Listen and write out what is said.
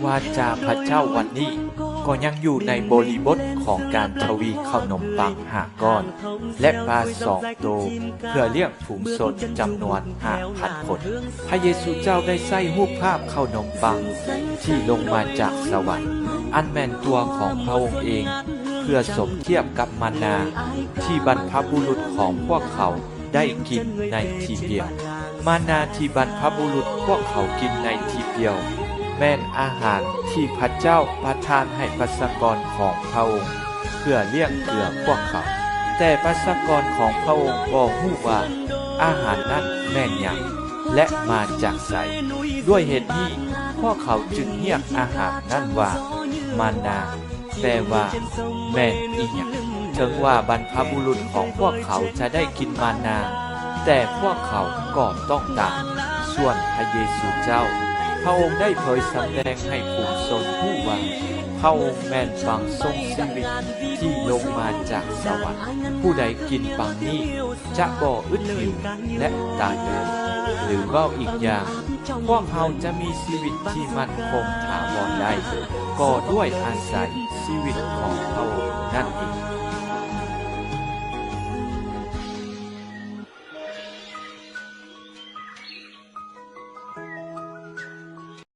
ວາຈາພະເຈົ້າວັນນີ້ກໍຍັງຢູ່ໃນບໍລິບົດຂອງການທະວີເຂົ້າໜົມປັງຫ້າກ້ອນ ແລະ ປາສອງໂຕ ເພື່ອລ້ຽງຝູງຊົນຈຳນວນຫ້າພັນຄົນ. ພະເຢຊູເຈົ້າໄດ້ໃຊ້ຮູບພາບເຂົ້າໜົມປັງທີ່ລົງມາຈາກສະຫວັນ ອັນແມ່ນຕົວຂອງພະອົງເອງ ເພື່ອສົມທຽບກັບມານາທີ່ບັນພະບຸລຸດຂອງພວກເຂົາ ໄດ້ກິນໃນທີ່ປ່ຽວ. ມານາທີ່ບັນພະບຸລຸດພວກເຂົາກິນໃນທີ່ປ່ຽວ ແມ່ນອາຫານທີ່ພະເຈົ້າປະທານໃຫ້ປະຊາກອນຂອງພະອົງ ເພື່ອລ້ຽງເກືອພວກເຂົາ. ແຕ່ປະຊາກອນຂອງພະອົງບໍ່ຮູ້ວ່າອາຫານນັ້ນແມ່ນຫຍັງ ແລະ ມາຈາກໃສ. ດ້ວຍເຫດນີ້ ພວກເຂົາຈຶ່ງຮຽກອາຫານນັ້ນວ່າ ມານາ. ແປວ່າ ແມ່ນອີ່ຫຍັງ? ເຖິງວ່າບັນພະບຸລຸດຂອງພວກເຂົາຈະໄດ້ກິນມານາ, ແຕ່ພວກເຂົາກໍຕ້ອງຕາຍ. ສ່ວນພະເຢຊູເຈົ້າ, ພະອົງໄດ້ເຜີຍສຳແດງໃຫ້ຝູງຊົນຮູ້ວ່າ ພະອົງແມ່ນປັງຊົງຊີວິດທີ່ລົງມາຈາກສະຫວັນ. ຜູ້ໃດກິນປັງນີ້ ຈະບໍ່ອຶດຫິວ ແລະ ຕາຍເລີຍ. ຫຼືເວົ້າອີກຢ່າງ, ພວກເຮົາຈະມີຊີວິດທີ່ໝັ້ນຄົງຖາວອນໄດ້ ກໍດ້ວຍອາໄສຊີວິດຂອງພະອົງນັ້ນເອງ.